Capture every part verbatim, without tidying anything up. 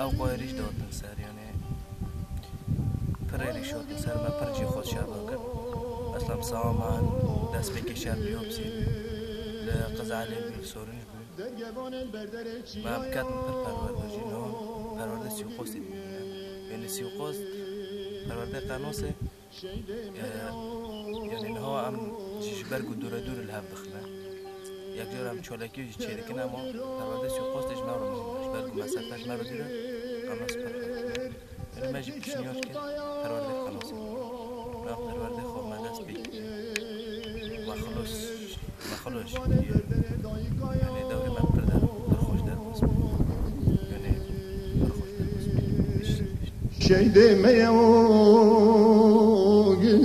Ew qoyerîş dihatin ser, yanî pir êrîş hatin ser me, pir jî xwe şer dikin. Eslam sawa me destpêkê şer biyopsî li Qizalê bû, li Sorinj bû. Me em ketin pir perwerde jî, niha perwerde sîqostê dibîne. Yanî sîqost, perwerde qenosê, e, yanî niha em jî ji ber ku dûre dûr li hev dixine. Yek cara em çalakiyê jî çêdikin, ema perwerde sîqostê ji me re muhim e. Ji ber ku mesefe ji me re dûr e, qenos pir. Yanî me jî pişniyar kir, perwerde qenosê. Me perwerde xwe me dest pê kir. Me xilos, me xilos jî kir. Yanî dewrê me pir der, pir xweş derbas bû. Yanî pir xweş derbas bû. Şeydê me ye o gir.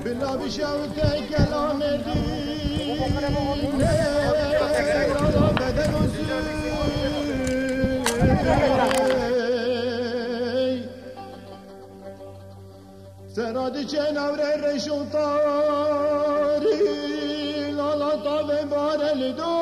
Bila bişewite kela Mêrdînê, lala beden û zûrê. Sera diçe navre reş û tarî, lala tavê bare li do.